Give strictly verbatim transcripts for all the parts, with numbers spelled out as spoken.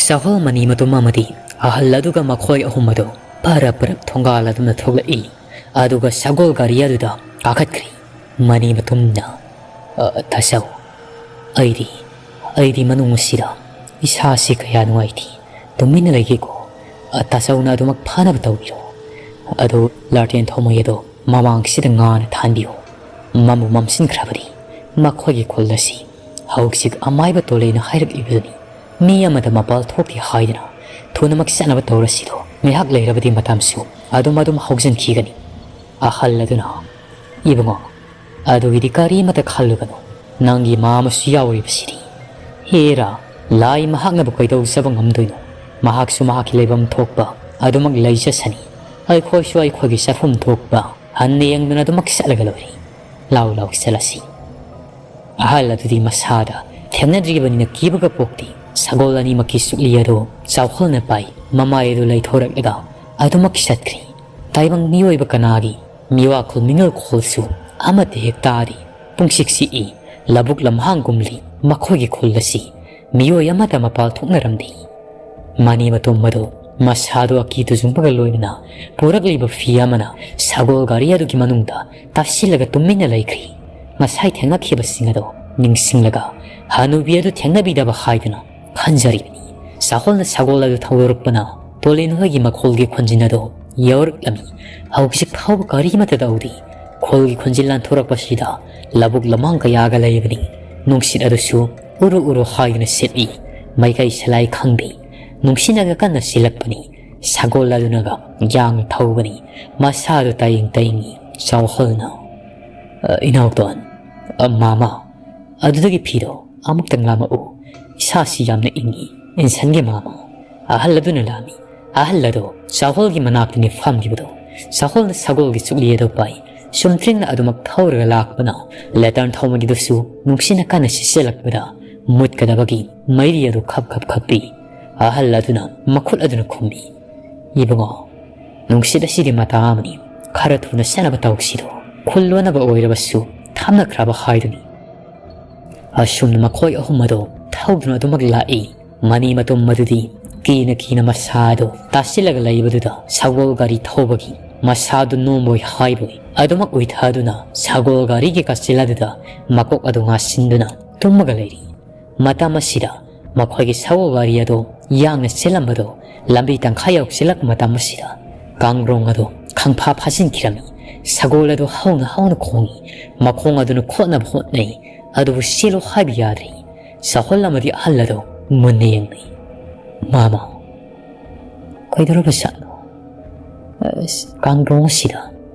ꯆꯥꯍꯣꯜ, money ꯃꯇꯨꯝ ꯑꯃꯗꯤ ꯑꯍꯜ ꯑꯗꯨꯒ ꯃꯈꯣꯏ ꯑꯍꯨꯝ ꯑꯗꯨ ꯄꯔꯞ ꯄꯔꯞ ꯊꯣꯡꯒꯥꯜ ꯑꯗꯨꯅ ꯊꯣꯛꯂꯛꯏ꯫ ꯑꯗꯨꯒ ꯁꯒꯣꯜ ꯒꯥꯔꯤ ꯑꯗꯨꯗ ꯀꯥꯈꯠꯈ꯭ꯔꯤ꯫ ꯃꯅꯤ ꯃꯇꯨꯝꯅ, "ꯑ, ꯇꯥꯆꯧ, ꯑꯩꯗꯤ, ꯑꯩꯗꯤ ꯃꯅꯨꯡ ꯑꯁꯤꯗ ꯏꯁꯥꯁꯤ ꯀꯌꯥ ꯅꯨꯡꯉꯥꯏꯇꯦ꯫ ꯇꯨꯃꯤꯟꯅ ꯂꯩꯒꯦꯀꯣ꯫ ꯑ, ꯇꯥꯆꯧꯅ ꯑꯗꯨꯃꯛ ꯐꯅꯕ ꯇꯧꯕꯤꯔꯣ꯫ ꯑꯗꯨ ꯂꯥꯇꯦꯟ ꯊꯥꯎꯃꯩ ꯑꯗꯣ ꯃꯃꯥꯡꯁꯤꯗ ꯉꯥꯅ ꯊꯥꯟꯕꯤꯌꯨ꯫ ꯃꯝꯕꯨ ꯃꯝꯁꯤꯟꯈ꯭ꯔꯕꯗꯤ ꯃꯈꯣꯏꯒꯤ ꯈꯨꯜ ꯑꯁꯤ ꯍꯧꯖꯤꯛ ꯑꯃꯥꯏꯕ ꯇꯣꯂꯦꯅ ꯍꯥꯏꯔꯛꯂꯤꯕꯗꯨꯅꯤ꯫ ꯃꯤ ꯑꯃꯗ ꯃꯄꯥꯜ ꯊꯣꯛꯇꯦ ꯍꯥꯏꯗꯅ ꯊꯨꯅꯃꯛ ꯆꯠꯅꯕ ꯇꯧꯔꯁꯤꯗꯣ꯫ ꯉꯥꯏꯍꯥꯛ ꯂꯩꯔꯕꯗꯤ ꯃꯇꯝꯁꯨ ꯑꯗꯨꯝ ꯑꯗꯨꯝ ꯍꯧꯖꯤꯟꯈꯤꯒꯅꯤ꯫" ꯑꯍꯜ ꯑꯗꯨꯅ, "ꯏꯕꯨꯡꯉꯣ, ꯑꯗꯨꯒꯤꯗꯤ ꯀꯔꯤꯃꯇ ꯈꯜꯂꯨꯒꯅꯨ꯫ ꯅꯪꯒꯤ ꯃꯥ ꯑꯃꯁꯨ ꯌꯥꯎꯔꯤꯕꯁꯤꯗꯤ꯫ ꯍꯦꯔꯥ, ꯂꯥꯏ ꯃꯍꯥꯛꯅꯕꯨ ꯀꯩꯗꯧꯖꯕ ꯉꯝꯗꯣꯏꯅꯣ? ꯃꯍꯥꯛꯁꯨ ꯃꯍꯥꯛꯀꯤ ꯂꯩꯐꯝ ꯊꯣꯛꯄ ꯑꯗꯨꯃꯛ ꯂꯩꯖꯁꯅꯤ꯫ ꯑꯩꯈꯣꯏꯁꯨ ꯑꯩꯈꯣꯏꯒꯤ ꯆꯠꯐꯝ ꯊꯣꯛꯄ ꯍꯟꯅ ꯌꯦꯡꯗꯨꯅ ꯑꯗꯨꯃꯛ ꯆꯠꯂꯒ ꯂꯣꯏꯔꯦ꯫ ꯂꯥꯎ, ꯂꯥꯎ, ꯆꯠꯂꯁꯤ꯫" ꯑꯍꯜ ꯑꯗꯨꯗꯤ ꯃꯁꯥꯗ ꯊꯦꯡꯅꯗ꯭ꯔꯤꯕꯅꯤꯅ ꯀꯤꯕꯒ ꯄꯣꯛꯇꯦ꯫ ꯁꯒꯣꯜ ꯑꯅꯤꯃꯛꯀꯤ ꯁꯨꯛꯂꯤ ꯑꯗꯨ ꯆꯥꯎꯍꯜꯅ ꯄꯥꯏ꯫ ꯃꯃꯥꯏ ꯑꯗꯨ ꯂꯩꯊꯣꯔꯛꯂꯒ ꯑꯗꯨꯃꯛ ꯆꯠꯈ꯭ꯔꯤ꯫ ꯇꯥꯏꯕꯪ ꯃꯤꯑꯣꯏꯕ ꯀꯅꯥꯒꯤ ꯃꯤꯋꯥꯈꯨꯜ ꯃꯤꯅꯣꯜ ꯈꯣꯜꯁꯨ ꯑꯃꯠꯇ ꯍꯦꯛ ꯇꯥꯗꯦ꯫ ꯄꯨꯡꯁꯤꯛ ꯁꯤꯛꯏ꯫ ꯂꯧꯕꯨꯛ ꯂꯝꯍꯥꯡꯒꯨꯝꯂꯤ꯫ ꯃꯈꯣꯏꯒꯤ ꯈꯨꯜ ꯑꯁꯤ ꯃꯤꯑꯣꯏ ꯑꯃꯠꯇ ꯃꯄꯥꯜ ꯊꯣꯛꯅꯔꯝꯗꯦ꯫ ꯃꯅꯤ ꯃꯇꯣꯝ ꯑꯗꯨ ꯃꯁꯥꯗꯨ ꯑꯀꯤ ꯇꯨꯖꯨꯡꯕꯒ ꯂꯣꯏꯅꯅ ꯄꯨꯔꯛꯂꯤꯕ ꯐꯤ ꯑꯃꯅ ꯁꯒꯣꯜ ꯒꯥꯔꯤ ꯑꯗꯨꯒꯤ ꯃꯅꯨꯡꯗ ꯇꯥꯁꯤꯜꯂꯒ ꯇꯨꯃꯤꯟꯅ ꯂꯩꯈ꯭ꯔꯤ꯫ ꯉꯁꯥꯏ ꯊꯦꯡꯅꯈꯤꯕꯁꯤꯡ ꯑꯗꯨ ꯅꯤꯡꯁꯤꯡꯂꯒ ꯍꯅꯨꯕꯤ ꯑꯗꯨ ꯊꯦꯡꯅꯕꯤꯗꯕ ꯍꯥꯏꯗꯨꯅ ꯈꯟꯖꯔꯤꯕꯅꯤ꯫ ꯆꯥꯍꯣꯜꯅ ꯁꯒꯣꯜ ꯑꯗꯨ ꯊꯧꯗꯣꯔꯛꯄꯅ ꯇꯣꯂꯦꯟ ꯍꯣꯏꯒꯤ ꯃꯈꯣꯜꯒꯤ ꯈꯣꯟꯖꯦꯜ ꯑꯗꯨ ꯌꯧꯔꯛꯂꯝꯃꯤ꯫ ꯍꯧꯖꯤꯛ ꯐꯥꯎꯕ ꯀꯔꯤꯃꯠꯇ ꯇꯧꯗꯦ꯫ ꯈꯣꯜꯒꯤ ꯈꯣꯟꯖꯦꯜ ꯂꯥꯟꯊꯣꯔꯛꯄꯁꯤꯗ ꯂꯧꯕꯨꯛ ꯂꯝꯍꯥꯡ ꯀꯌꯥꯒ ꯂꯩꯕꯅꯤ꯫ ꯅꯨꯡꯁꯤꯠ ꯑꯗꯨꯁꯨ ꯎꯔꯨ ꯎꯔꯨ ꯍꯥꯏꯗꯨꯅ ꯁꯤꯠꯂꯤ꯫ ꯃꯥꯏꯀꯩ ꯁꯂꯥꯏ ꯈꯪꯗꯦ꯫ ꯅꯨꯡꯁꯤꯠꯅꯒ ꯀꯟꯅ ꯁꯤꯜꯂꯛꯄꯅꯤ꯫ ꯁꯒꯣꯜ ꯑꯗꯨꯅꯒ ꯌꯥꯡꯅ ꯊꯧꯕꯅꯤ꯫ ꯃꯁꯥꯗꯨ ꯇꯥꯌꯦꯡ ꯇꯥꯌꯦꯡꯉꯤ꯫ ꯆꯥꯎꯍꯜꯅ, "ꯑ, ꯏꯅꯥꯎꯇꯣꯟ, ꯑ, ꯃꯥꯃ, ꯑꯗꯨꯗꯒꯤ ꯐꯤꯗꯣ ꯑꯃꯨꯛꯇꯪ ꯂꯥꯝꯃꯛꯎ꯫ ꯏꯁꯥꯁꯤ ꯌꯥꯝꯅ ꯏꯪꯉꯤ꯫" ꯏꯟꯁꯟꯒꯤ ꯃꯥꯃ꯫ ꯑꯍꯜ ꯑꯗꯨꯅ ꯂꯥꯝꯃꯤ꯫ ꯑꯍꯜ ꯑꯗꯨ ꯆꯥꯍꯣꯜꯒꯤ ꯃꯅꯥꯛꯇꯅꯤ ꯐꯝꯂꯤꯕꯗꯨ꯫ ꯆꯥꯍꯣꯜꯅ ꯁꯒꯣꯜꯒꯤ ꯆꯨꯛꯂꯤ ꯑꯗꯨ ꯄꯥꯏ꯫ ꯆꯨꯝꯗ꯭ꯔꯤꯡꯅ ꯑꯗꯨꯃꯛ ꯊꯧꯔꯒ ꯂꯥꯛꯄꯅ ꯂꯦꯇꯔꯟ ꯊꯧꯃꯒꯤꯗꯨꯁꯨ ꯅꯨꯡꯁꯤꯠꯅ ꯀꯟꯅ ꯁꯤꯠꯆꯜꯂꯛꯄꯗ ꯃꯨꯠꯀꯗꯕꯒꯤ ꯃꯩꯔꯤ ꯑꯗꯨ ꯈꯞ ꯈꯞ ꯈꯞꯄꯤ꯫ ꯑꯍꯜ ꯑꯗꯨꯅ ꯃꯈꯨꯠ ꯑꯗꯨꯅ ꯈꯨꯝꯃꯤ, "ꯏꯕꯨꯡꯉꯣ, ꯅꯨꯡꯁꯤꯠ ꯑꯁꯤꯗꯤ ꯃꯇꯥ ꯑꯃꯅꯤ꯫ ꯈꯔ ꯊꯨꯅ ꯆꯠꯅꯕ ꯇꯧꯁꯤꯗꯣ꯫ ꯈꯨꯜ ꯂꯣꯟꯅꯕ ꯑꯣꯏꯔꯕꯁꯨ ꯊꯥꯝꯅꯈ꯭ꯔꯕ ꯍꯥꯏꯗꯨꯅꯤ꯫" ꯑꯁꯨꯝꯅ ꯃꯈꯣꯏ ꯑꯍꯨꯝ ꯑꯗꯨ ꯊꯧꯗꯨꯅ ꯑꯗꯨꯃꯛ ꯂꯥꯛꯏ꯫ ꯃꯅꯤ ꯃꯇꯨꯝ ꯑꯗꯨꯗꯤ ꯀꯤꯅ ꯀꯤꯅ ꯃꯁꯥꯗꯨ ꯇꯥꯁꯤꯜꯂꯒ ꯂꯩꯕꯗꯨꯗ ꯁꯒꯣꯜ ꯒꯥꯔꯤ ꯊꯧꯕꯒꯤ ꯃꯁꯥꯗꯨ ꯅꯣꯝꯕꯣꯏ ꯍꯥꯏꯕꯣꯏ ꯑꯗꯨꯃꯛ ꯎꯏꯊꯗꯨꯅ ꯁꯒꯣꯜ ꯒꯥꯔꯤꯒꯤ ꯀꯥꯆꯤꯜ ꯑꯗꯨꯗ ꯃꯀꯣꯛ ꯑꯗꯨ ꯉꯥꯁꯤꯟꯗꯨꯅ ꯇꯨꯝꯃꯒ ꯂꯩꯔꯤ꯫ ꯃꯇꯝ ꯑꯁꯤꯗ ꯃꯈꯣꯏꯒꯤ ꯁꯒꯣꯜ ꯒꯥꯔꯤ ꯑꯗꯨ ꯌꯥꯡꯅ ꯆꯦꯜꯂꯝꯕꯗꯨ ꯂꯝꯕꯤ ꯇꯪꯈꯥꯏ ꯌꯧꯁꯤꯜꯂꯛꯄ ꯃꯇꯝ ꯑꯁꯤꯗ ꯀꯥꯡꯒ꯭ꯔꯣꯡ ꯑꯗꯨ ꯈꯪꯐꯥ ꯐꯥꯖꯤꯟꯈꯤꯔꯝꯃꯤ꯫ ꯁꯒꯣꯜ ꯑꯗꯨ ꯍꯧꯅ ꯍꯧꯅ ꯈꯣꯡꯏ꯫ ꯃꯈꯣꯡ ꯑꯗꯨꯅ ꯈꯣꯠꯅꯕ ꯍꯣꯠꯅꯩ, ꯑꯗꯨꯕꯨ ꯆꯦꯜꯂꯨ ꯍꯥꯏꯕ ꯌꯥꯗ꯭ꯔꯤ꯫ ꯁꯒꯣꯜ ꯑꯃꯗꯤ ꯑꯍꯜ ꯑꯗꯨ ꯃꯨꯟꯅ ꯌꯦꯡꯂꯤ꯫ "ꯃꯥꯃ, ꯀꯩꯗꯧꯔꯕ ꯖꯥꯠꯅꯣ? ꯑꯁ, ꯀꯥꯡꯒ꯭ꯔꯣꯡ ꯑꯁꯤꯗ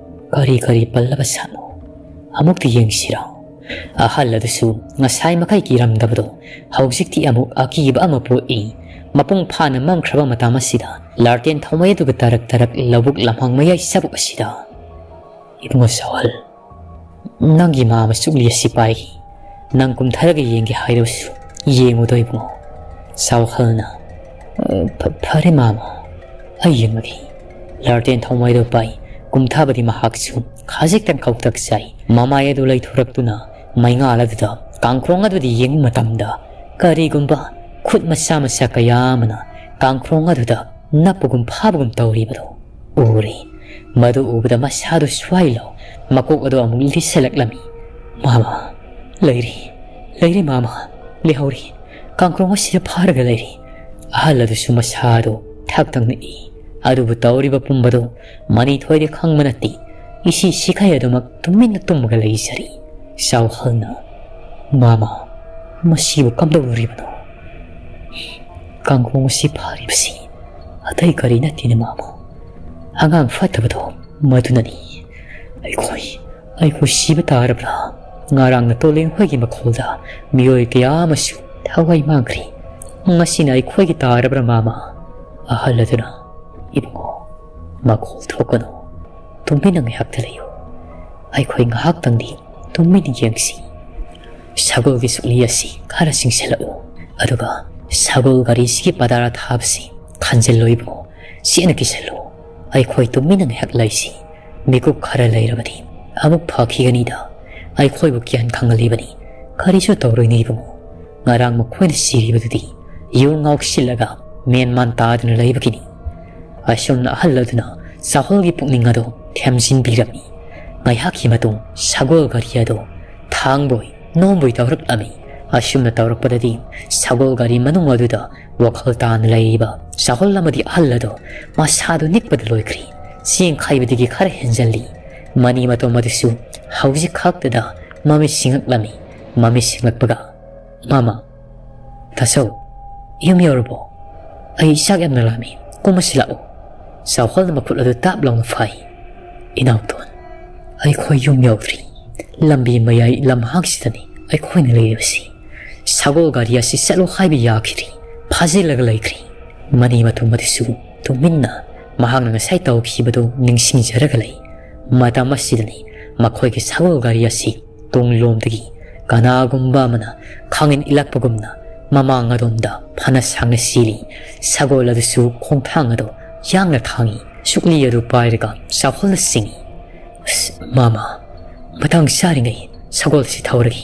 ꯀꯔꯤ ꯀꯔꯤ ꯄꯜꯂꯕ ꯖꯥꯠꯅꯣ? ꯑꯃꯨꯛꯇ ꯌꯦꯡꯁꯤꯔꯣ?" ꯑꯍꯜ ꯑꯗꯨꯁꯨ ꯉꯁꯥꯏ ꯃꯈꯩ ꯀꯤꯔꯝꯗꯕꯗꯣ ꯍꯧꯖꯤꯛꯇꯤ ꯑꯃꯨꯛ ꯑꯀꯤꯕ ꯑꯃ ꯄꯣꯛꯏ꯫ ꯃꯄꯨꯡ ꯐꯥꯅ ꯃꯝꯈ꯭ꯔꯕ ꯃꯇꯝ ꯑꯁꯤꯗ ꯂꯥꯔꯇꯦꯟ ꯊꯥꯎꯃꯩ ꯑꯗꯨꯒ ꯇꯔꯛ ꯇꯔꯛ ꯂꯧꯕꯨꯛ ꯂꯝꯍꯥꯡ ꯃꯌꯥꯏ ꯆꯕꯨꯛ ꯑꯁꯤꯗ, "ꯏꯕꯨꯡꯉꯣ ꯁꯥꯎꯍꯜ, ꯅꯪꯒꯤ ꯃꯥꯃ ꯆꯨꯛꯂꯤ ꯑꯁꯤ ꯄꯥꯏꯈꯤ꯫ ꯅꯪ ꯀꯨꯝꯊꯔꯒ ꯌꯦꯡꯒꯦ ꯍꯥꯏꯔꯕꯁꯨ ꯌꯦꯡꯉꯨꯗꯣ ꯏꯕꯨꯡꯉꯣ꯫" ꯁꯥꯎꯍꯜꯅ, "ꯑ, ꯐ-, ꯐꯔꯦ ꯃꯥꯃ, ꯑꯩ ꯌꯦꯡꯂꯒꯦ꯫" ꯂꯥꯔꯇꯦꯟ ꯊꯥꯎꯃꯩꯗꯣ ꯄꯥꯏ ꯀꯨꯝꯊꯕꯗꯤ ꯃꯍꯥꯛꯁꯨ ꯈꯖꯤꯛꯇꯪ ꯀꯧꯇꯛ ꯆꯥꯏ꯫ ꯃꯃꯥꯏ ꯑꯗꯨ ꯂꯩꯊꯣꯔꯛꯇꯨꯅ ꯃꯩꯉꯥꯜ ꯑꯗꯨꯗ ꯀꯥꯡꯈ꯭ꯔꯣꯡ ꯑꯗꯨꯗ ꯌꯦꯡꯕ ꯃꯇꯝꯗ ꯀꯔꯤꯒꯨꯝꯕ ꯈꯨꯠ ꯃꯆꯥ ꯃꯆꯥ ꯀꯌꯥ ꯑꯃꯅ ꯀꯥꯡꯈ꯭ꯔꯣꯡ ꯑꯗꯨꯗ ꯅꯞꯄꯒꯨꯝ ꯐꯥꯕꯒꯨꯝ ꯇꯧꯔꯤꯕꯗꯨ ꯎꯔꯦ꯫ ꯃꯗꯨ ꯎꯕꯗ ꯃꯁꯥꯗꯨ ꯁ꯭ꯋꯥꯏ ꯂꯥꯎ ꯃꯀꯣꯛ ꯑꯗꯨ ꯑꯃꯨꯛ ꯂꯤꯁꯜꯂꯛꯂꯝꯃꯤ꯫ "ꯃꯥꯃ, ꯂꯩꯔꯤ, ꯂꯩꯔꯤ ꯃꯥꯃ, ꯂꯩꯍꯧꯔꯤ꯫ ꯀꯥꯡꯈ꯭ꯔꯣꯡ ꯑꯁꯤꯗ ꯐꯥꯔꯒ ꯂꯩꯔꯤ꯫" ꯑꯍꯜ ꯑꯗꯨꯁꯨ ꯃꯁꯥꯗꯨ ꯊꯛ ꯊꯛ ꯅꯤꯛꯏ꯫ ꯑꯗꯨꯕꯨ ꯇꯧꯔꯤꯕ ꯄꯨꯝꯕꯗꯨ ꯃꯅꯤꯊꯣꯏꯗꯤ ꯈꯪꯕ ꯅꯠꯇꯦ꯫ ꯏꯁꯤ ꯁꯤꯈꯩ ꯑꯗꯨꯃꯛ ꯇꯨꯃꯤꯟꯅ ꯇꯨꯝꯃꯒ ꯂꯩꯖꯔꯤ꯫ ꯁꯥꯎꯍꯜꯅ, "ꯃꯥꯃ, ꯃꯁꯤꯕꯨ ꯀꯝꯗꯧꯔꯨꯔꯤꯕꯅꯣ? ꯀꯥꯡꯈꯣꯡ ꯑꯁꯤ ꯐꯥꯔꯤꯕꯁꯤ ꯑꯇꯩ ꯀꯔꯤ ꯅꯠꯇꯦꯅꯦ ꯃꯥꯃ, ꯑꯉꯥꯡ ꯐꯠꯇꯕꯗꯣ ꯃꯗꯨꯅꯅꯤ꯫ ꯑꯩꯈꯣꯏ, ꯑꯩꯈꯣꯏ ꯁꯤꯕ ꯇꯥꯔꯕ꯭ꯔꯥ? ꯉꯔꯥꯡꯅ ꯇꯣꯂꯦꯟ ꯍꯣꯏꯒꯤ ꯃꯈꯣꯜꯗ ꯃꯤꯑꯣꯏ ꯀꯌꯥ ꯑꯃꯁꯨ ꯊꯋꯥꯏ ꯃꯥꯡꯈ꯭ꯔꯦ꯫ ꯉꯁꯤꯅ ꯑꯩꯈꯣꯏꯒꯤ ꯇꯥꯔꯕ꯭ꯔꯥ ꯃꯥꯃ?" ꯑꯍꯜ ꯑꯗꯨꯅ, "ꯏꯕꯨꯡꯉꯣ, ꯃꯈꯣꯜ ꯊꯣꯛꯀꯅꯨ꯫ ꯇꯨꯃꯤꯟꯅ ꯉꯥꯏꯍꯥꯛꯇ ꯂꯩꯌꯨ꯫ ꯑꯩꯈꯣꯏ ꯉꯥꯏꯍꯥꯛꯇꯪꯗꯤ ꯇꯨꯃꯤꯟꯅ ꯌꯦꯡꯁꯤ꯫ ꯁꯒꯣꯜꯒꯤ ꯁꯨꯛꯂꯤ ꯑꯁꯤ ꯈꯔ ꯆꯤꯡꯁꯤꯜꯂꯛꯎ꯫ ꯑꯗꯨꯒ ꯁꯒꯣꯜ ꯒꯥꯔꯤꯁꯤꯒꯤ ꯄꯗꯥꯔ ꯊꯥꯕꯁꯤ ꯈꯟꯖꯤꯜꯂꯨ ꯏꯕꯨꯡꯉꯣ꯫ ꯆꯦꯠꯅ ꯀꯤꯁꯤꯜꯂꯨ꯫ ꯑꯩꯈꯣꯏ ꯇꯨꯃꯤꯟꯅ ꯉꯥꯏꯍꯥꯛ ꯂꯩꯁꯤ꯫ ꯃꯤꯀꯨꯞ ꯈꯔ ꯂꯩꯔꯕꯗꯤ ꯑꯃꯨꯛ ꯐꯈꯤꯒꯅꯤꯗ꯫ ꯑꯩꯈꯣꯏꯕꯨ ꯀꯤꯍꯟ ꯈꯪꯍꯜꯂꯤꯕꯅꯤ꯫ ꯀꯔꯤꯁꯨ ꯇꯧꯔꯣꯏꯅꯦ ꯏꯕꯨꯡꯉꯣ꯫ ꯉꯔꯥꯡ ꯃꯈꯣꯏꯅ ꯁꯤꯔꯤꯕꯗꯨꯗꯤ ꯌꯨ ꯉꯥꯎꯁꯤꯜꯂꯒ ꯃꯦꯟ ꯃꯥꯟ ꯇꯥꯗꯨꯅ ꯂꯩꯕꯒꯤꯅꯤ꯫ ꯑꯁꯨꯝꯅ ꯑꯍꯜ ꯑꯗꯨꯅ ꯁꯥꯍꯣꯜꯒꯤ ꯄꯨꯛꯅꯤꯡ ꯑꯗꯨ ꯊꯦꯝꯖꯤꯟꯕꯤꯔꯝꯃꯤ꯫ ꯉꯥꯏꯍꯥꯛꯀꯤ ꯃꯇꯨꯡ ꯁꯒꯣꯜ ꯒꯥꯔꯤ ꯑꯗꯨ ꯊꯥꯡꯕꯣꯏ ꯅꯣꯝꯕꯣꯏ ꯇꯧꯔꯛꯂꯝꯃꯤ꯫ ꯑꯁꯨꯝꯅ ꯇꯧꯔꯛꯄꯗꯗꯤ ꯁꯒꯣꯜ ꯒꯥꯔꯤ ꯃꯅꯨꯡ ꯑꯗꯨꯗ ꯋꯥꯈꯜ ꯇꯥꯅ ꯂꯩꯔꯤꯕ ꯁꯥꯍꯣꯜ ꯑꯃꯗꯤ ꯑꯍꯜ ꯑꯗꯨ ꯃꯁꯥꯗꯨ ꯅꯤꯛꯄꯗ ꯂꯣꯏꯈ꯭ꯔꯤ꯫ ꯆꯦꯡ ꯈꯥꯏꯕꯗꯒꯤ ꯈꯔ ꯍꯦꯟꯖꯜꯂꯤ꯫ ꯃꯅꯤ ꯃꯇꯣꯝ ꯑꯗꯨꯁꯨ ꯍꯧꯖꯤꯛ ꯈꯛꯇꯗ ꯃꯃꯤꯠ ꯁꯤꯡꯉꯛꯂꯝꯃꯤ꯫ ꯃꯃꯤꯠ ꯁꯤꯡꯉꯛꯄꯒ, "ꯃꯃꯥ, ꯇꯥꯆꯧ, ꯌꯨꯝ ꯌꯧꯔꯕꯣ? ꯑꯩ ꯆꯥꯛ ꯌꯥꯝꯅ ꯂꯥꯝꯃꯤ, ꯀꯨꯝꯃꯁꯤ ꯂꯥꯛꯑꯣ꯫" ꯁꯥꯍꯣꯜꯅ ꯃꯈꯨꯠ ꯑꯗꯨ ꯇꯥꯞ ꯂꯥꯎꯅ ꯐꯥꯏ꯫ "ꯏꯅꯥꯎꯇꯣꯟ, ꯑꯩꯈꯣꯏ ꯌꯨꯝ ꯌꯧꯗ꯭ꯔꯤ꯫ ꯂꯝꯕꯤ ꯃꯌꯥꯏ ꯂꯝꯍꯥꯡꯁꯤꯗꯅꯤ ꯑꯩꯈꯣꯏꯅ ꯂꯩꯔꯤꯕꯁꯤ꯫ ꯁꯒꯣꯜ ꯒꯥꯔꯤ ꯑꯁꯤ ꯆꯠꯂꯣ ꯍꯥꯏꯕ ꯌꯥꯈꯤꯗ꯭ꯔꯤ, ꯐꯥꯖꯤꯜꯂꯒ ꯂꯩꯈ꯭ꯔꯤ꯫" ꯃꯅꯤ ꯃꯇꯨꯝ ꯑꯗꯨꯁꯨ ꯇꯨꯃꯤꯟꯅ ꯃꯍꯥꯛꯅ ꯉꯁꯥꯏ ꯇꯧꯈꯤꯕꯗꯨ ꯅꯤꯡꯁꯤꯡꯖꯔꯒ ꯂꯩ꯫ ꯃꯇꯝ ꯑꯁꯤꯗꯅꯤ ꯃꯈꯣꯏꯒꯤ ꯁꯒꯣꯜ ꯒꯥꯔꯤ ꯑꯁꯤ ꯇꯨꯡꯂꯣꯝꯗꯒꯤ ꯀꯅꯥꯒꯨꯝꯕ ꯑꯃꯅ ꯈꯥꯡꯉꯤꯟ ꯏꯜꯂꯛꯄꯒꯨꯝꯅ ꯃꯃꯥꯡ ꯑꯗꯣꯝꯗ ꯐꯅ ꯁꯥꯡꯅ ꯆꯦꯜꯂꯤ꯫ ꯁꯒꯣꯜ ꯑꯗꯨꯁꯨ ꯈꯣꯡꯊꯥꯡ ꯑꯗꯨ ꯌꯥꯡꯅ ꯊꯥꯡꯏ꯫ ꯁꯨꯛꯂꯤ ꯑꯗꯨ ꯄꯥꯏꯔꯒ ꯁꯥꯍꯣꯜꯅ ꯆꯤꯡꯏ꯫ "ꯑꯁ, ꯃꯃꯥ, ꯃꯇꯥꯡ ꯆꯥꯔꯤꯉꯩ ꯁꯒꯣꯜꯁꯤ ꯊꯧꯔꯒꯦ꯫"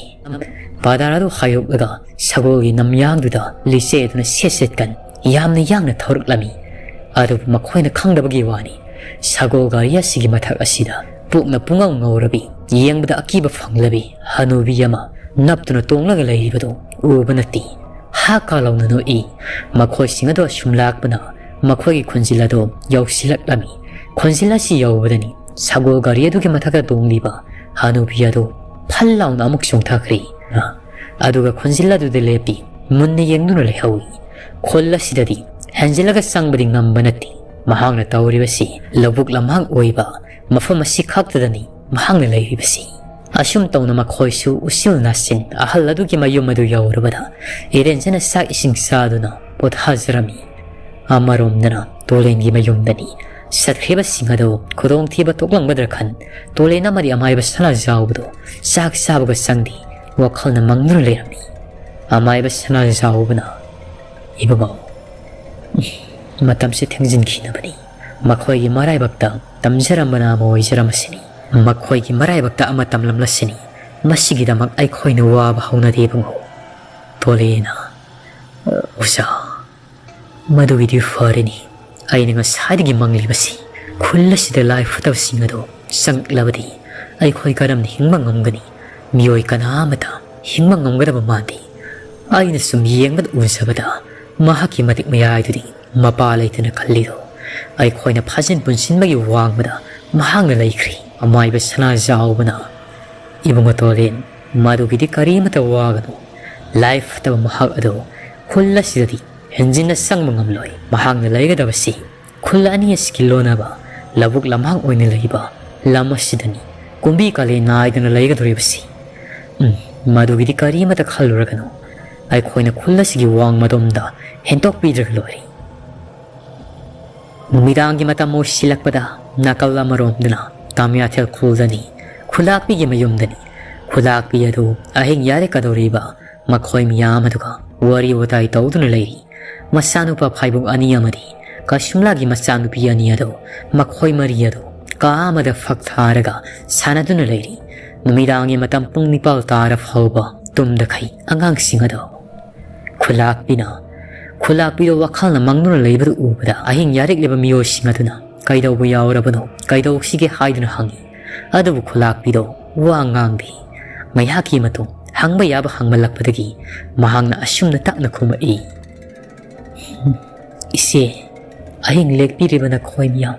ꯄꯥꯗꯥꯔ ꯑꯗꯨ ꯍꯥꯏꯗꯣꯛꯂꯒ ꯁꯒꯣꯜꯒꯤ ꯅꯝꯌꯥꯡꯗꯨꯗ ꯂꯤꯆꯩ ꯑꯗꯨꯅ ꯁꯦꯠ ꯁꯦꯠꯀꯟ ꯌꯥꯝꯅ ꯌꯥꯡꯅ ꯊꯧꯔꯛꯂꯝꯃꯤ꯫ ꯑꯗꯨꯕꯨ ꯃꯈꯣꯏꯅ ꯈꯪꯗꯕꯒꯤ ꯋꯥꯅꯤ, ꯁꯒꯣꯜ ꯒꯥꯔꯤ ꯑꯁꯤꯒꯤ ꯃꯊꯛ ꯑꯁꯤꯗ ꯄꯨꯛꯅ ꯄꯨꯡꯉꯧ ꯉꯧꯔꯕꯤ, ꯌꯦꯡꯕꯗ ꯑꯀꯤꯕ ꯐꯪꯂꯕꯤ ꯍꯅꯨꯕꯤ ꯑꯃ ꯅꯞꯇꯨꯅ ꯇꯣꯡꯂꯒ ꯂꯩꯔꯤꯕꯗꯨ ꯎꯕ ꯅꯠꯇꯦ꯫ ꯍꯥ ꯀꯥ ꯂꯥꯎꯅ ꯅꯣꯛꯏ꯫ ꯃꯈꯣꯏꯁꯤꯡ ꯑꯗꯨ ꯑꯁꯨꯝ ꯂꯥꯛꯄꯅ ꯃꯈꯣꯏꯒꯤ ꯈꯨꯟꯖꯤꯜ ꯑꯗꯨ ꯌꯧꯁꯤꯜꯂꯛꯂꯝꯃꯤ꯫ ꯈꯨꯟꯖꯤꯜ ꯑꯁꯤ ꯌꯧꯕꯗꯅꯤ ꯁꯒꯣꯜ ꯒꯥꯔꯤ ꯑꯗꯨꯒꯤ ꯃꯊꯛꯇ ꯇꯣꯡꯂꯤꯕ ꯍꯅꯨꯕꯤ ꯑꯗꯨ ꯐꯜ ꯂꯥꯎꯅ ꯑꯃꯨꯛ ꯆꯣꯡꯊꯈ꯭ꯔꯦ꯫ ꯑꯗꯨꯒ ꯈꯨꯟꯖꯤꯜ ꯑꯗꯨꯗ ꯂꯦꯞꯄꯤ꯫ ꯃꯨꯟꯅ ꯌꯦꯡꯗꯨꯅ ꯂꯩꯍꯧꯏ꯫ ꯈꯨꯜ ꯑꯁꯤꯗꯗꯤ ꯍꯦꯟꯖꯤꯜꯂꯒ ꯆꯪꯕꯗꯤ ꯉꯝꯕ ꯅꯠꯇꯦ꯫ ꯃꯍꯥꯛꯅ ꯇꯧꯔꯤꯕꯁꯤ ꯂꯧꯕꯨꯛ ꯂꯝꯍꯥꯡ ꯑꯣꯏꯕ ꯃꯐꯝ ꯑꯁꯤ ꯈꯛꯇꯗꯅꯤ ꯃꯍꯥꯛꯅ ꯂꯩꯔꯤꯕꯁꯤ꯫ ꯑꯁꯨꯝ ꯇꯧꯅ ꯃꯈꯣꯏꯁꯨ ꯎꯆꯤꯜ ꯅꯥꯆꯤꯟ ꯑꯍꯜ ꯑꯗꯨꯒꯤ ꯃꯌꯨꯝ ꯑꯗꯨ ꯌꯧꯔꯨꯕꯗ ꯏꯔꯦꯟꯖꯅ ꯆꯥꯛ ꯏꯁꯤꯡ ꯆꯥꯗꯨꯅ ꯄꯣꯊꯥꯖꯔꯝꯃꯤ꯫ ꯑꯃꯔꯣꯝꯗꯅ ꯇꯣꯂꯦꯟꯒꯤ ꯃꯌꯨꯝꯗꯅꯤ ꯆꯠꯈ꯭ꯔꯤꯕꯁꯤꯡ ꯑꯗꯨ ꯈꯨꯗꯣꯡꯊꯤꯕ ꯊꯣꯛꯂꯝꯒꯗ꯭ꯔꯥ ꯈꯟ ꯇꯣꯂꯦꯟ ꯑꯃꯗꯤ ꯑꯃꯥꯏꯕ ꯁꯅꯥꯖꯥꯎꯕꯗꯨ ꯆꯥꯛ ꯆꯥꯕꯒ ꯆꯪꯗꯦ꯫ ꯋꯥꯈꯜꯅ ꯃꯪꯗꯨꯅ ꯂꯩꯔꯝꯃꯤ꯫ ꯑꯃꯥꯏꯕ ꯁꯅꯥꯖꯥꯎꯕꯅ, "ꯏꯕꯨꯡꯉꯣ, ꯃꯇꯝꯁꯦ ꯊꯦꯡꯖꯤꯟꯈꯤꯅꯕꯅꯤ꯫ ꯃꯈꯣꯏꯒꯤ ꯃꯔꯥꯏꯕꯛꯇ ꯇꯝꯖꯔꯝꯕꯅ ꯑꯃ ꯑꯣꯏꯖꯔꯝꯃꯁꯤꯅꯤ꯫ ꯃꯈꯣꯏꯒꯤ ꯃꯔꯥꯏꯕꯛꯇ ꯑꯃ ꯇꯝꯂꯝꯂꯁꯤꯅꯤ꯫ ꯃꯁꯤꯒꯤꯗꯃꯛ ꯑꯩꯈꯣꯏꯅ ꯋꯥꯕ ꯍꯧꯅꯗꯦ ꯏꯕꯨꯡꯉꯣ꯫" ꯇꯣꯂꯦꯅ, ꯑꯣꯖꯥ, ꯃꯗꯨꯒꯤꯗꯤ ꯐꯔꯦꯅꯤ꯫ ꯑꯩꯅ ꯉꯁꯥꯏꯗꯒꯤ ꯃꯪꯂꯤꯕꯁꯤ, ꯈꯨꯜ ꯑꯁꯤꯗ ꯂꯥꯏ ꯐꯠꯇꯕꯁꯤꯡ ꯑꯗꯨ ꯆꯪꯂꯛꯂꯕꯗꯤ ꯑꯩꯈꯣꯏ ꯀꯔꯝꯅ ꯍꯤꯡꯕ ꯉꯝꯒꯅꯤ? ꯃꯤꯑꯣꯏ ꯀꯅꯥ ꯑꯃꯇ ꯍꯤꯡꯕ ꯉꯝꯒꯗꯕ ꯃꯥꯟꯗꯦ꯫ ꯑꯩꯅ ꯁꯨꯝ ꯌꯦꯡꯕꯗ ꯎꯖꯕꯗ ꯃꯍꯥꯛꯀꯤ ꯃꯇꯤꯛ ꯃꯌꯥꯏꯗꯨꯗꯤ ꯃꯄꯥ ꯂꯩꯇꯅ ꯈꯜꯂꯤꯗꯣ꯫ ꯑꯩꯈꯣꯏꯅ ꯐꯥꯖꯤꯟ ꯄꯨꯟꯁꯤꯟꯕꯒꯤ ꯋꯥꯡꯃꯗ ꯃꯍꯥꯛꯅ ꯂꯩꯈ꯭ꯔꯦ꯫ ꯑꯃꯥꯏꯕ ꯁꯅꯥꯖꯥꯎꯕꯅ, "ꯏꯕꯨꯡꯉꯣ ꯇꯣꯂꯦꯟ, ꯃꯗꯨꯒꯤꯗꯤ ꯀꯔꯤꯃꯇ ꯋꯥꯒꯅꯨ꯫ ꯂꯥꯏ ꯐꯠꯇꯕ ꯃꯍꯥꯛ ꯑꯗꯨ ꯈꯨꯜ ꯑꯁꯤꯗꯗꯤ ꯍꯦꯟꯖꯤꯟꯅ ꯆꯪꯕ ꯉꯝꯂꯣꯏ꯫ ꯃꯍꯥꯛꯅ ꯂꯩꯒꯗꯕꯁꯤ ꯈꯨꯜ ꯑꯅꯤ ꯑꯁꯤꯒꯤ ꯂꯣꯟꯅꯕ ꯂꯧꯕꯨꯛ ꯂꯝꯍꯥꯡ ꯑꯣꯏꯅ ꯂꯩꯕ ꯂꯝ ꯑꯁꯤꯗꯅꯤ꯫ ꯀꯨꯝꯕꯤ ꯀꯥꯂꯦꯟ ꯅꯥꯏꯗꯅ ꯂꯩꯒꯗꯧꯔꯤꯕꯁꯤ꯫ ꯎꯝ, ꯃꯗꯨꯒꯤꯗꯤ ꯀꯔꯤꯃꯇ ꯈꯜꯂꯨꯔꯒꯅꯨ꯫ ꯑꯩꯈꯣꯏꯅ ꯈꯨꯜ ꯑꯁꯤꯒꯤ ꯋꯥꯡꯃꯗꯣꯝꯗ ꯍꯦꯟꯇꯣꯛꯄꯤꯗ꯭ꯔꯒ ꯂꯣꯏꯔꯦ꯫" ꯅꯨꯃꯤꯗꯥꯡꯒꯤ ꯃꯇꯝ ꯑꯣꯏꯁꯤꯜꯂꯛꯄꯗ ꯅꯥꯀꯜ ꯑꯃꯔꯣꯝꯗꯅ ꯇꯥꯃꯤꯌꯥꯊꯦꯜ ꯈꯨꯜꯗꯅꯤ, ꯈꯨꯂꯥꯛꯄꯤꯒꯤ ꯃꯌꯨꯝꯗꯅꯤ꯫ ꯈꯨꯂꯥꯛꯄꯤ ꯑꯗꯨ ꯑꯍꯤꯡ ꯌꯥꯔꯦꯛꯀꯗꯧꯔꯤꯕ ꯃꯈꯣꯏ ꯃꯌꯥꯝ ꯑꯗꯨꯒ ꯋꯥꯔꯤ ꯋꯥꯇꯥꯏ ꯇꯧꯗꯨꯅ ꯂꯩꯔꯤ꯫ ꯃꯆꯥꯅꯨꯄꯥ ꯐꯥꯏꯕꯣꯛ ꯑꯅꯤ ꯑꯃꯗꯤ ꯀꯁꯨꯝꯂꯥꯒꯤ ꯃꯆꯥꯅꯨꯄꯤ ꯑꯅꯤ ꯑꯗꯨ, ꯃꯈꯣꯏ ꯃꯔꯤ ꯑꯗꯨ ꯀꯥ ꯑꯃꯗ ꯐꯛ ꯊꯥꯔꯒ ꯁꯥꯟꯅꯗꯨꯅ ꯂꯩꯔꯤ꯫ ꯅꯨꯃꯤꯗꯥꯡꯒꯤ ꯃꯇꯝ ꯄꯨꯡ ꯅꯤꯄꯥꯜ ꯇꯥꯔ ꯐꯥꯎꯕ ꯇꯨꯝꯗꯈꯩ ꯑꯉꯥꯡꯁꯤꯡ ꯑꯗꯨ꯫ ꯈꯨꯂꯥꯛꯄꯤꯅ, ꯈꯨꯂꯥꯛꯄꯤꯗ ꯋꯥꯈꯜꯅ ꯃꯪꯗꯨꯅ ꯂꯩꯕꯗꯨ ꯎꯕꯗ ꯑꯍꯤꯡ ꯌꯥꯔꯦꯛꯂꯤꯕ ꯃꯤꯑꯣꯏꯁꯤꯡ ꯑꯗꯨꯅ ꯀꯩꯗꯧꯕ ꯌꯥꯎꯔꯕꯅꯣ, ꯀꯩꯗꯧꯁꯤꯒꯦ ꯍꯥꯏꯗꯨꯅ ꯍꯪꯉꯤ꯫ ꯑꯗꯨꯕꯨ ꯈꯨꯂꯥꯛꯄꯤꯗꯣ ꯋꯥ ꯉꯥꯡꯗꯦ꯫ ꯉꯥꯏꯍꯥꯛꯀꯤ ꯃꯇꯨꯡ ꯍꯪꯕ ꯌꯥꯕ ꯍꯪꯃꯜꯂꯛꯄꯗꯒꯤ ꯃꯍꯥꯛꯅ ꯑꯁꯨꯝꯅ ꯇꯞꯅ ꯈꯨꯝꯃꯛꯏ, "ꯏꯆꯦ, ꯑꯍꯤꯡ ꯂꯦꯛꯄꯤꯔꯤꯕ ꯅꯈꯣꯏ ꯃꯤꯌꯥꯝ,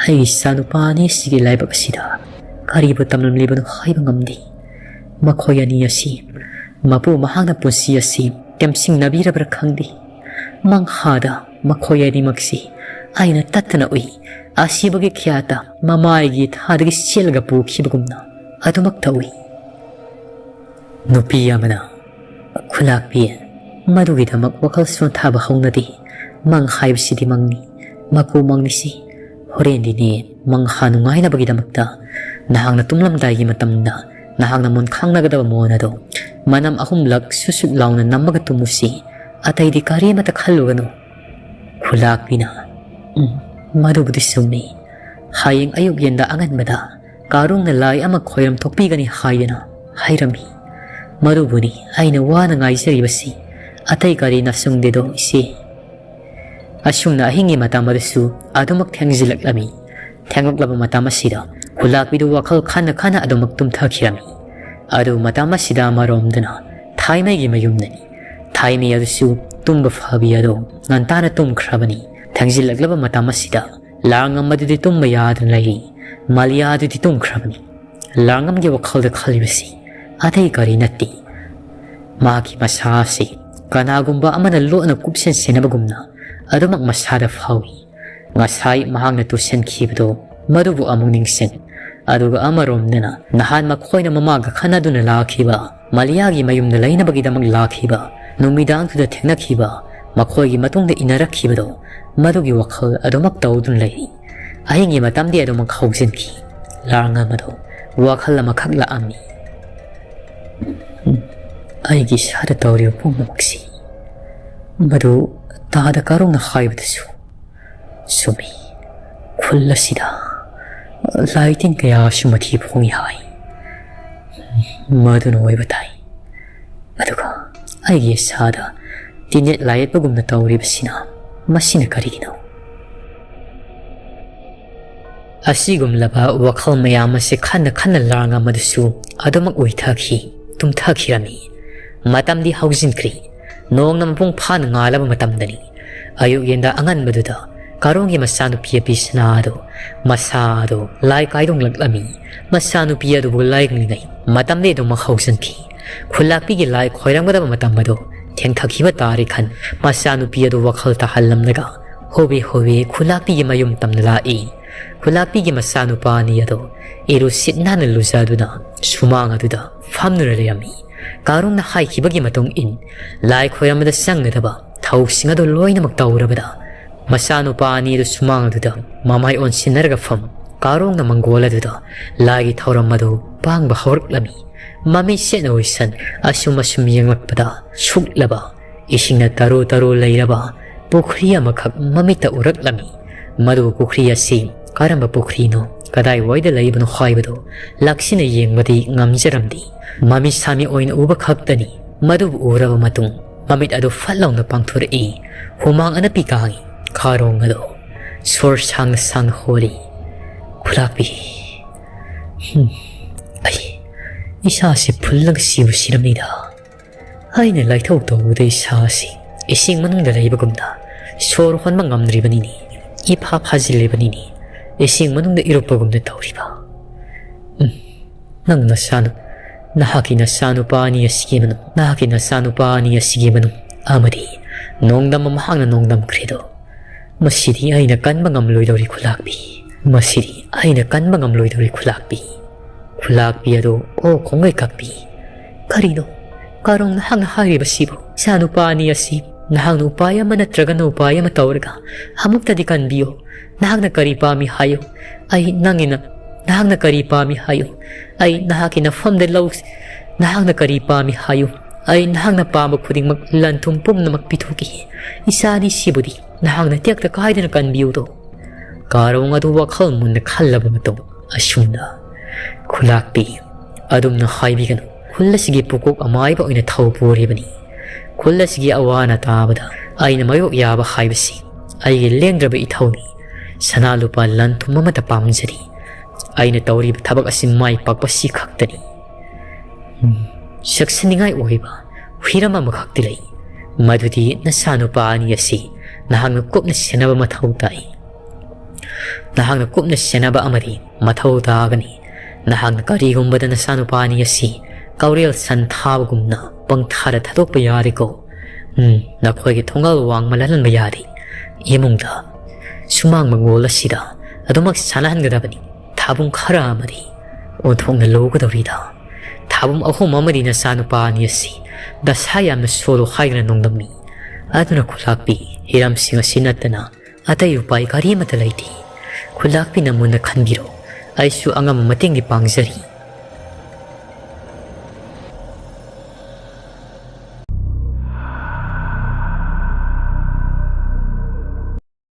ꯑꯩꯒꯤ ꯏꯆꯥꯅꯨꯄꯥ ꯑꯅꯤꯁꯤꯒꯤ ꯂꯥꯏꯕꯛ ꯑꯁꯤꯗ ꯀꯔꯤꯕꯨ ꯇꯝꯂꯝꯂꯤꯕꯅꯣ ꯍꯥꯏꯕ ꯉꯝꯗꯦ꯫ ꯃꯈꯣꯏ ꯑꯅꯤ ꯑꯁꯤ ꯃꯄꯨ ꯃꯍꯥꯛꯅ ꯄꯨꯟꯁꯤ ꯑꯁꯤ ꯇꯦꯝꯁꯤꯡꯅꯕꯤꯔꯕ꯭ꯔꯥ ꯈꯪꯗꯦ꯫ ꯃꯪꯍꯥꯗ ꯃꯈꯣꯏ ꯑꯅꯤꯃꯛꯁꯤ ꯑꯩꯅ ꯇꯠꯇꯅ ꯎꯏ꯫ ꯑꯁꯤꯕꯒꯤ ꯈ꯭ꯌꯥꯠꯇ ꯃꯃꯥꯏꯒꯤ ꯊꯥꯗꯒꯤ ꯆꯦꯜꯂꯒ ꯄꯨꯈꯤꯕꯒꯨꯝꯅ ꯑꯗꯨꯃꯛꯇ ꯎꯏ꯫" ꯅꯨꯄꯤ ꯑꯃꯅ, "ꯈꯨꯂꯥꯛꯄꯤ, ꯃꯗꯨꯒꯤꯗꯃꯛ ꯋꯥꯈꯜ ꯁꯣꯟꯊꯕ ꯍꯧꯅꯗꯦ꯫ ꯃꯪ ꯍꯥꯏꯕꯁꯤꯗꯤ ꯃꯪꯅꯤ, ꯃꯀꯨ ꯃꯪꯅꯤꯁꯤ꯫ ꯍꯣꯔꯦꯟꯗꯤꯅꯦ, ꯃꯪꯍꯥ ꯅꯨꯡꯉꯥꯏꯅꯕꯒꯤꯗꯃꯛꯇ ꯅꯍꯥꯛꯅ ꯇꯨꯝꯂꯝꯗꯥꯏꯒꯤ ꯃꯇꯝꯗ ꯅꯍꯥꯛꯅ ꯃꯣꯟ ꯈꯥꯡꯅꯒꯗꯕ ꯃꯣꯟ ꯑꯗꯣ ꯃꯅꯝ ꯑꯍꯨꯝꯂꯛ ꯁꯨꯠ ꯁꯨꯠ ꯂꯥꯎꯅ ꯅꯝꯃꯒ ꯇꯨꯝꯃꯨꯁꯤ꯫ ꯑꯇꯩꯗꯤ ꯀꯔꯤꯃꯠꯇ ꯈꯜꯂꯨꯒꯅꯨ꯫" ꯈꯨꯂꯥꯛꯄꯤꯅ, "ꯎꯝ, ꯃꯗꯨꯕꯨꯗꯤ ꯆꯨꯝꯃꯤ꯫ ꯍꯌꯦꯡ ꯑꯌꯨꯛ ꯌꯦꯟꯗ ꯑꯉꯟꯕꯗ ꯀꯥꯔꯣꯡꯅ ꯂꯥꯏ ꯑꯃ ꯈꯣꯏꯔꯝ ꯊꯣꯛꯄꯤꯒꯅꯤ ꯍꯥꯏꯗꯅ ꯍꯥꯏꯔꯝꯃꯤ꯫ ꯃꯗꯨꯕꯨꯅꯤ ꯑꯩꯅ ꯋꯥꯅ ꯉꯥꯏꯖꯔꯤꯕꯁꯤ꯫ ꯑꯇꯩ ꯀꯔꯤꯅ ꯁꯨꯡꯗꯦꯗꯣ ꯏꯆꯦ? ꯑꯁꯨꯝꯅ ꯑꯍꯤꯡꯒꯤ ꯃꯇꯝ ꯑꯗꯨꯁꯨ ꯑꯗꯨꯃꯛ ꯊꯦꯡꯖꯤꯜꯂꯛꯂꯝꯃꯤ꯫ ꯊꯦꯡꯂꯛꯂꯕ ꯃꯇꯝ ꯑꯁꯤꯗ ꯈꯨꯂꯥꯛꯄꯤꯗꯨ ꯋꯥꯈꯜ ꯈꯟꯅ ꯈꯟꯅ ꯑꯗꯨꯃꯛ ꯇꯨꯝꯊꯈꯤꯔꯝꯃꯤ꯫ ꯑꯗꯨ ꯃꯇꯝ ꯑꯁꯤꯗ ꯑꯃꯔꯣꯝꯗꯅ ꯊꯥꯏꯃꯩꯒꯤ ꯃꯌꯨꯝꯗꯅꯤ꯫ ꯊꯥꯏꯃꯩ ꯑꯗꯨꯁꯨ ꯇꯨꯝꯕ ꯐꯥꯕꯤ ꯑꯗꯣ ꯉꯟꯇꯥꯅ ꯇꯨꯝꯈ꯭ꯔꯕꯅꯤ꯫ ꯊꯦꯡꯖꯤꯜꯂꯛꯂꯕ ꯃꯇꯝ ꯑꯁꯤꯗ ꯂꯥꯡꯉꯝ ꯑꯗꯨꯗꯤ ꯇꯨꯝꯕ ꯌꯥꯗꯅ ꯂꯩꯔꯤ꯫ ꯃꯥꯂꯤꯌꯥ ꯑꯗꯨꯗꯤ ꯇꯨꯝꯈ꯭ꯔꯕꯅꯤ꯫ ꯂꯥꯡꯉꯝꯒꯤ ꯋꯥꯈꯜꯗ ꯈꯜꯂꯤꯕꯁꯤ ꯑꯇꯩ ꯀꯔꯤ ꯅꯠꯇꯦ꯫ ꯃꯍꯥꯛꯀꯤ ꯃꯁꯥ ꯑꯁꯤ ꯀꯅꯥꯒꯨꯝꯕ ꯑꯃꯅ ꯂꯣꯠꯅ ꯀꯨꯞꯁꯦꯟ ꯁꯦꯟꯅꯕꯒꯨꯝꯅ ꯑꯗꯨꯃꯛ ꯃꯁꯥꯗ ꯐꯥꯎꯏ꯫ ꯉꯁꯥꯏ ꯃꯍꯥꯛꯅ ꯇꯨꯁꯟꯈꯤꯕꯗꯨ ꯃꯗꯨꯕꯨ ꯑꯃꯨꯛ ꯅꯤꯡꯁꯤꯡ꯫ ꯑꯗꯨꯒ ꯑꯃꯔꯣꯝꯗꯅ ꯅꯍꯥꯟ ꯃꯈꯣꯏꯅ ꯃꯃꯥꯒ ꯈꯟꯅꯗꯨꯅ ꯂꯥꯛꯈꯤꯕ, ꯃꯥꯂꯤꯌꯥꯒꯤ ꯃꯌꯨꯝꯗ ꯂꯩꯅꯕꯒꯤꯗꯃꯛ ꯂꯥꯛꯈꯤꯕ, ꯅꯨꯃꯤꯗꯥꯡꯗꯨꯗ ꯊꯦꯡꯅꯈꯤꯕ, ꯃꯈꯣꯏꯒꯤ ꯃꯇꯨꯡꯗ ꯏꯟꯅꯔꯛꯈꯤꯕꯗꯣ, ꯃꯗꯨꯒꯤ ꯋꯥꯈꯜ ꯑꯗꯨꯃꯛ ꯇꯧꯗꯨꯅ ꯂꯩꯔꯤ꯫ ꯑꯍꯤꯡꯒꯤ ꯃꯇꯝꯗꯤ ꯑꯗꯨꯃꯛ ꯍꯧꯖꯤꯟꯈꯤ꯫ ꯂꯥꯡꯉꯝ ꯑꯗꯨ ꯋꯥꯈꯜ ꯑꯃꯈꯛ ꯂꯥꯛꯑꯝꯃꯤ꯫ "ꯎꯝ, ꯑꯩꯒꯤ ꯏꯁꯥꯗ ꯇꯧꯔꯤꯕ ꯄꯨꯝꯅꯃꯛꯁꯤ, ꯃꯗꯨ ꯇꯥꯗ ꯀꯥꯔꯣꯡꯅ ꯍꯥꯏꯕꯗꯁꯨ ꯆꯨꯝꯃꯤ꯫ ꯈꯨꯜ ꯑꯁꯤꯗ ꯂꯥꯏ ꯇꯤꯟ ꯀꯌꯥꯁꯨ ꯃꯊꯤ ꯐꯣꯡꯏ ꯍꯥꯏ꯫ ꯃꯗꯨꯅ ꯑꯣꯏꯕ ꯇꯥꯏ꯫ ꯑꯗꯨꯒ ꯑꯩꯒꯤ ꯏꯁꯥꯗ ꯇꯤꯟꯌꯦꯠ ꯂꯥꯏꯌꯦꯠꯄꯒꯨꯝꯅ ꯇꯧꯔꯤꯕꯁꯤꯅ, ꯃꯁꯤꯅ ꯀꯔꯤꯒꯤꯅꯣ?" ꯑꯁꯤꯒꯨꯝꯂꯕ ꯋꯥꯈꯜ ꯃꯌꯥꯝ ꯑꯁꯤ ꯈꯟꯅ ꯈꯟꯅ ꯂꯥꯡꯉꯝ ꯑꯗꯨꯁꯨ ꯑꯗꯨꯃꯛ ꯎꯏꯊꯈꯤ, ꯇꯨꯝꯊꯈꯤꯔꯝꯃꯤ꯫ ꯃꯇꯝꯗꯤ ꯍꯧꯖꯤꯟꯈ꯭ꯔꯤ꯫ ꯅꯣꯡꯅ ꯃꯄꯨꯡ ꯐꯥꯅ ꯉꯥꯜꯂꯕ ꯃꯇꯝꯗꯅꯤ꯫ ꯑꯌꯨꯛ ꯌꯦꯟꯗ ꯑꯉꯟꯕꯗꯨꯗ ꯀꯥꯔꯣꯡꯒꯤ ꯃꯆꯥꯅꯨꯄꯤ ꯑꯄꯤꯁꯅꯥ ꯑꯗꯨ, ꯃꯁꯥ ꯑꯗꯨ ꯂꯥꯏ ꯀꯥꯏꯗꯣꯡꯂꯛꯂꯝꯃꯤ꯫ ꯃꯆꯥꯅꯨꯄꯤ ꯑꯗꯨꯕꯨ ꯂꯥꯏꯒꯅꯤꯡꯉꯩ ꯃꯇꯝꯗꯤ ꯑꯗꯨꯃꯛ ꯍꯧꯖꯤꯟꯈꯤ꯫ ꯈꯨꯜꯂꯥꯛꯄꯤꯒꯤ ꯂꯥꯏ ꯈꯣꯏꯔꯝꯒꯗꯕ ꯃꯇꯝ ꯑꯗꯨ ꯊꯦꯡꯊꯈꯤꯕ ꯇꯥꯔꯦ ꯈꯟ, ꯃꯆꯥꯅꯨꯄꯤ ꯑꯗꯨ ꯋꯥꯈꯜ ꯇꯥꯍꯜꯂꯝꯂꯒ ꯍꯣꯕꯦ ꯍꯣꯕꯦ ꯈꯨꯜꯂꯥꯛꯄꯤꯒꯤ ꯃꯌꯨꯝ ꯇꯝꯅ ꯂꯥꯛꯏ꯫ ꯈꯨꯜꯂꯥꯛꯄꯤꯒꯤ ꯃꯆꯥꯅꯨꯄꯥ ꯑꯅꯤ ꯑꯗꯨ ꯏꯔꯨ ꯁꯤꯠ ꯅꯥꯟꯅ ꯂꯨꯖꯗꯨꯅ ꯁꯨꯃꯥꯡ ꯑꯗꯨꯗ ꯐꯝꯗꯨꯅ ꯂꯩꯔꯝꯃꯤ꯫ ꯀꯥꯔꯣꯡꯅ ꯍꯥꯏꯈꯤꯕꯒꯤ ꯃꯇꯨꯡ ꯏꯟ, ꯂꯥꯏ ꯈꯣꯏꯔꯝꯕꯗ ꯆꯪꯒꯗꯕ ꯊꯧꯁꯤꯡ ꯑꯗꯨ ꯂꯣꯏꯅꯃꯛ ꯇꯧꯔꯕꯗ, ꯃꯆꯥꯅꯨꯄꯥ ꯑꯅꯤ ꯑꯗꯨ ꯁꯨꯃꯥꯡ ꯑꯗꯨꯗ ꯃꯃꯥꯏ ꯑꯣꯟꯁꯤꯟꯅꯔꯒ ꯐꯝ, ꯀꯥꯔꯣꯡꯅ ꯃꯪꯒꯣꯜ ꯑꯗꯨꯗ ꯂꯥꯏꯒꯤ ꯊꯧꯔꯝ ꯑꯗꯨ ꯄꯥꯡꯕ ꯍꯧꯔꯛꯂꯝꯃꯤ꯫ ꯃꯃꯤꯠ ꯁꯦꯠꯅ ꯎꯏꯁꯟ ꯑꯁꯨꯝ ꯑꯁꯨꯝ ꯌꯦꯡꯂꯛꯄꯗ, ꯁꯨꯛꯂꯕ ꯏꯁꯤꯡꯅ ꯇꯔꯨ ꯇꯔꯨ ꯂꯩꯔꯕ ꯄꯨꯈ꯭ꯔꯤ ꯑꯃꯈꯛ ꯃꯃꯤꯠꯇ ꯎꯔꯛꯂꯝꯃꯤ꯫ ꯃꯗꯨ ꯄꯨꯈ꯭ꯔꯤ ꯑꯁꯤ ꯀꯔꯝꯕ ꯄꯨꯈ꯭ꯔꯤꯅꯣ, ꯀꯗꯥꯏꯋꯥꯏꯗ ꯂꯩꯕꯅꯣ ꯍꯥꯏꯕꯗꯨ ꯂꯥꯛꯁꯤꯟꯅ ꯌꯦꯡꯕꯗꯤ ꯉꯝꯖꯔꯝꯗꯦ꯫ ꯃꯃꯤꯠ ꯁꯥꯃꯤ ꯑꯣꯏꯅ ꯎꯕ ꯈꯛꯇꯅꯤ꯫ ꯃꯗꯨꯕꯨ ꯎꯔꯕ ꯃꯇꯨꯡ, ꯃꯃꯤꯠ ꯑꯗꯨ ꯐꯠ ꯂꯥꯎꯅ ꯄꯥꯡꯊꯣꯔꯛꯏ꯫ ꯍꯨꯃꯥꯡ ꯑꯅꯞꯄꯤ ꯀꯥꯡꯏ꯫ ꯀꯥꯔꯣꯡ ꯑꯗꯨ ꯁꯣꯔ ꯁꯥꯡꯅ ꯁꯥꯡꯅ ꯍꯣꯜꯂꯤ꯫ "ꯈꯨꯂꯥꯛꯄꯤ, ꯍꯝ, ꯑꯩ ꯏꯁꯥꯁꯤ ꯐꯨꯜꯂꯒ ꯁꯤꯕꯨ ꯁꯤꯔꯝꯅꯤꯗ꯫ ꯑꯩꯅ ꯂꯥꯏꯊꯧ ꯇꯧꯕꯗ ꯏꯁꯥꯁꯤ ꯏꯁꯤꯡ ꯃꯅꯨꯡꯗ ꯂꯩꯕꯒꯨꯝꯅ ꯁꯣꯔ ꯍꯣꯟꯕ ꯉꯝꯗ꯭ꯔꯤꯕꯅꯤꯅꯦ꯫ ꯏꯐꯥ ꯐꯥꯖꯤꯜꯂꯤꯕꯅꯤꯅꯦ꯫ ꯏꯁꯤꯡ ꯃꯅꯨꯡꯗ ꯏꯔꯨꯞꯄꯒꯨꯝꯅ ꯇꯧꯔꯤꯕ꯫ ꯎꯝ, ꯅꯪ ꯅꯁꯥꯅ, ꯅꯍꯥꯛꯀꯤ ꯅꯆꯥꯅꯨꯄꯥ ꯑꯅꯤ ꯑꯁꯤꯒꯤ ꯃꯅꯨꯡ, ꯅꯍꯥꯛꯀꯤ ꯅꯆꯥꯅꯨꯄꯥ ꯑꯅꯤ ꯑꯁꯤꯒꯤ ꯃꯅꯨꯡ ꯑꯃꯗꯤ ꯅꯣꯡꯗꯝꯕ ꯃꯍꯥꯛꯅ ꯅꯣꯡꯗꯝꯈ꯭ꯔꯦꯗꯣ꯫ ꯃꯁꯤꯗꯤ ꯑꯩꯅ ꯀꯟꯕ ꯉꯝꯂꯣꯏꯗꯧꯔꯤ ꯈꯨꯂꯥꯛꯄꯤ꯫ ꯃꯁꯤꯗꯤ ꯑꯩꯅ ꯀꯟꯕ ꯉꯝꯂꯣꯏꯗꯧꯔꯤ ꯈꯨꯂꯥꯛꯄꯤ꯫ ꯈꯨꯂꯥꯛꯄꯤ ꯑꯗꯣ, ꯑꯣ ꯈꯣꯡꯒꯩ ꯀꯛꯄꯤ꯫ ꯀꯔꯤꯅꯣ? ꯀꯥꯔꯣꯡ, ꯅꯍꯥꯛꯅ ꯍꯥꯏꯔꯤꯕꯁꯤꯕꯨ? ꯏꯆꯥꯅꯨꯄꯥ ꯑꯅꯤ ꯑꯁꯤ ꯅꯍꯥꯛꯅ ꯎꯄꯥꯏ ꯑꯃ ꯅꯠꯇ꯭ꯔꯒꯅ ꯎꯄꯥꯏ ꯑꯃ ꯇꯧꯔꯒ ꯑꯃꯨꯛꯇꯗꯤ ꯀꯟꯕꯤꯌꯨ꯫ ꯅꯍꯥꯛꯅ ꯀꯔꯤ ꯄꯥꯝꯃꯤ ꯍꯥꯏꯌꯨ꯫ ꯑꯩ ꯅꯪꯒꯤꯅ, ꯅꯍꯥꯛꯅ ꯀꯔꯤ ꯄꯥꯝꯃꯤ ꯍꯥꯏꯌꯨ꯫ ꯑꯩ ꯅꯍꯥꯛꯀꯤ ꯅꯐꯝꯗ ꯂꯧ-, ꯅꯍꯥꯛꯅ ꯀꯔꯤ ꯄꯥꯝꯃꯤ ꯍꯥꯏꯌꯨ꯫ ꯑꯩ ꯅꯍꯥꯛꯅ ꯄꯥꯝꯕ ꯈꯨꯗꯤꯡꯃꯛ, ꯂꯟ ꯊꯨꯝ ꯄꯨꯝꯅꯃꯛ ꯄꯤꯊꯣꯛꯈꯤ꯫ ꯏꯆꯥ ꯑꯅꯤꯁꯤꯕꯨꯗꯤ ꯅꯍꯥꯛꯅ ꯇꯦꯛꯇ ꯀꯥꯏꯗꯅ ꯀꯟꯕꯤꯌꯨꯗꯣ꯫ ꯀꯥꯔꯣꯡ ꯑꯗꯨ ꯋꯥꯈꯜ ꯃꯨꯟꯅ ꯈꯜꯂꯕ ꯃꯇꯨꯡ ꯑꯁꯨꯝꯅ, ꯈꯨꯂꯥꯛꯄꯤ, ꯑꯗꯨꯝꯅ ꯍꯥꯏꯕꯤꯒꯅꯨ꯫ ꯈꯨꯜ ꯑꯁꯤꯒꯤ ꯄꯨꯀꯣꯛ ꯑꯃꯥꯏꯕ ꯑꯣꯏꯅ ꯊꯧ ꯄꯨꯔꯤꯕꯅꯤ꯫ ꯈꯨꯜ ꯑꯁꯤꯒꯤ ꯑꯋꯥ ꯑꯅꯥ ꯇꯥꯕꯗ ꯑꯩꯅ ꯃꯥꯌꯣꯛ ꯌꯥꯕ ꯍꯥꯏꯕꯁꯤ ꯑꯩꯒꯤ ꯂꯦꯡꯗ꯭ꯔꯕ ꯏꯊꯧꯅꯤ꯫ ꯁꯅꯥ ꯂꯨꯄꯥ ꯂꯟ ꯊꯨꯝ ꯑꯃꯠꯇ ꯄꯥꯝꯖꯗꯦ꯫ ꯑꯩꯅ ꯇꯧꯔꯤꯕ ꯊꯕꯛ ꯑꯁꯤ ꯃꯥꯏ ꯄꯥꯛꯄ ꯁꯤ ꯈꯛꯇꯅꯤ꯫ ꯎꯝ, ꯆꯦꯛꯁꯤꯟꯅꯤꯡꯉꯥꯏ ꯑꯣꯏꯕ ꯍꯤꯔꯝ ꯑꯃꯈꯛꯇꯤ ꯂꯩ, ꯃꯗꯨꯗꯤ ꯅꯆꯥꯅꯨꯄꯥ ꯑꯅꯤ ꯑꯁꯤ ꯅꯍꯥꯛꯅ ꯀꯨꯞꯅ ꯁꯦꯟꯅꯕ ꯃꯊꯧ ꯇꯥꯏ꯫ ꯅꯍꯥꯛꯅ ꯀꯨꯞꯅ ꯁꯦꯟꯅꯕ ꯑꯃꯗꯤ ꯃꯊꯧ ꯇꯥꯒꯅꯤ꯫ ꯅꯍꯥꯛꯅ ꯀꯔꯤꯒꯨꯝꯕꯗ ꯅꯆꯥꯅꯨꯄꯥ ꯑꯅꯤ ꯑꯁꯤ ꯀꯧꯔꯦꯜ ꯁꯟ ꯊꯥꯕꯒꯨꯝꯅ ꯄꯪꯊꯥꯗ ꯊꯥꯗꯣꯛꯄ ꯌꯥꯗꯦꯀꯣ꯫ ꯎꯝ, ꯅꯈꯣꯏꯒꯤ ꯊꯣꯡꯒꯥꯜ ꯋꯥꯡꯃ ꯂꯥꯜꯍꯟꯕ ꯌꯥꯗꯦ꯫ ꯏꯃꯨꯡꯗ ꯁꯨꯃꯥꯡ ꯃꯉꯣꯜ ꯑꯁꯤꯗ ꯑꯗꯨꯃꯛ ꯁꯥꯟꯅꯍꯟꯒꯗꯕꯅꯤ꯫ ꯊꯥꯕꯨꯡ ꯈꯔ ꯑꯃꯗꯤ ꯑꯣꯟꯊꯣꯛꯅ ꯂꯧꯒꯗꯧꯔꯤꯗ꯫ ꯊꯥꯕꯨꯡ ꯑꯍꯨꯝ ꯑꯃꯗꯤ ꯅꯆꯥꯅꯨꯄꯥ ꯑꯅꯤ ꯑꯁꯤ ꯗꯁꯥ ꯌꯥꯝꯅ ꯁꯣꯜꯂꯨ ꯍꯥꯏꯗꯨꯅ ꯅꯣꯡꯗꯝꯃꯤ꯫ ꯑꯗꯨꯅ ꯈꯨꯂꯥꯛꯄꯤ, ꯍꯤꯔꯝꯁꯤꯡ ꯑꯁꯤ ꯅꯠꯇꯅ ꯑꯇꯩ ꯎꯄꯥꯏ ꯀꯔꯤ ꯑꯃꯠꯇ ꯂꯩꯇꯦ꯫ ꯈꯨꯂꯥꯛꯄꯤꯅ ꯃꯨꯟꯅ ꯈꯟꯕꯤꯔꯣ꯫ ꯑꯩꯁꯨ ꯑꯉꯝꯕ ꯃꯇꯦꯡꯗꯤ ꯄꯥꯡꯖꯔꯤ꯫